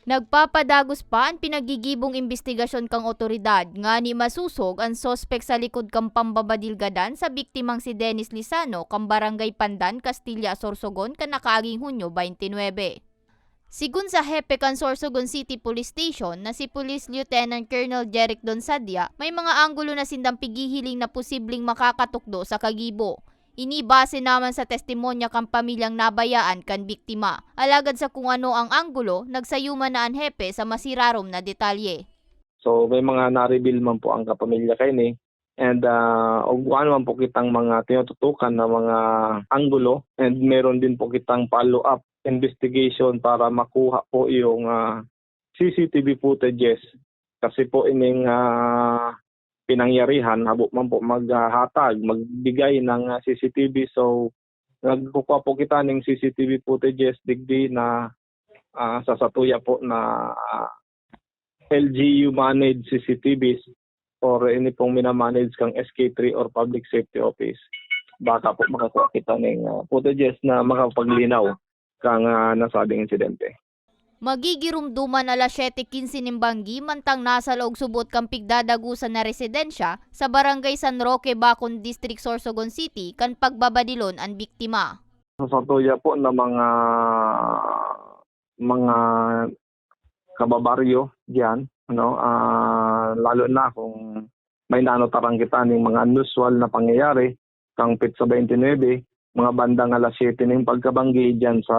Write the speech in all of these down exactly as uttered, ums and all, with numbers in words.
Nagpapadagos pa an pinagigibong imbestigasyon kan awtoridad ngani masosog an suspek sa likod kan pambabadil gadan sa biktimang si Dennis Lizano kan Barangay Pandan, Castilla, Sorsogon kan nakaaging Hunyo twenty-nine. Sigon sa hepe kan Sorsogon City Police Station na si Police Lieutenant Colonel Jeric Donsadia, may mga anggulo na sindang pighihiling na posibleng makakatukdo sa kagibo. Ini base naman sa testimonya kan pamilyang nabayaan kan biktima. Alagad sa kung ano ang anggulo, nagsayuma na an hepe sa mas irarom na detalye. So, may mga na-reveal man po ang kapamilya kaini. And uh, ugwa naman po kitang mga tinututukan na mga anggulo, and meron din po kitang follow-up investigation para makuha po yung uh, C C T V footages. Kasi po ining uh, pinangyarihan, habo man po maghatag, magbigay ng uh, C C T V. So, nagkukuha po kita ng C C T V footages digdi na uh, sa satuya po na uh, L G U managed C C T Vs or ini pong minamanage kang S K three or Public Safety Office. Baka po makakuha kita ng uh, footages na makapaglinaw kang uh, nasabing insidente. Magigiromdoman alas siyete quince nin banggi mantang nasa laog subot kan pigdadagosan na residensya sa Barangay San Roque, Bacon District, Sorsogon City kan pagbabadilon an biktima. Sa satuya po na mga mga kababaryo diyan, no? Uh, lalo na kung may nanotaran kita ning mga unusual na pangyayari kang petsa twenty-nine, mga bandang alas siyete ning pagkabanggi diyan sa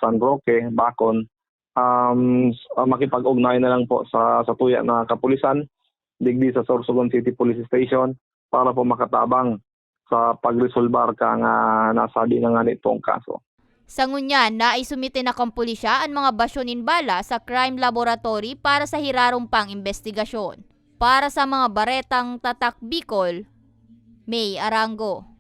San Roque, Bacon, um, makipag-ugnay na lang po sa satuya na kapulisan digdi sa Sorsogon City Police Station para po makatabang sa pagresolbar kang uh, nasabi na nga nitong kaso. Sa ngunyan, naisumite na kan pulisya an mga basyo nin bala sa crime laboratory para sa hirarom pang imbestigasyon. Para sa mga baretang Tatak Bicol, May Arango.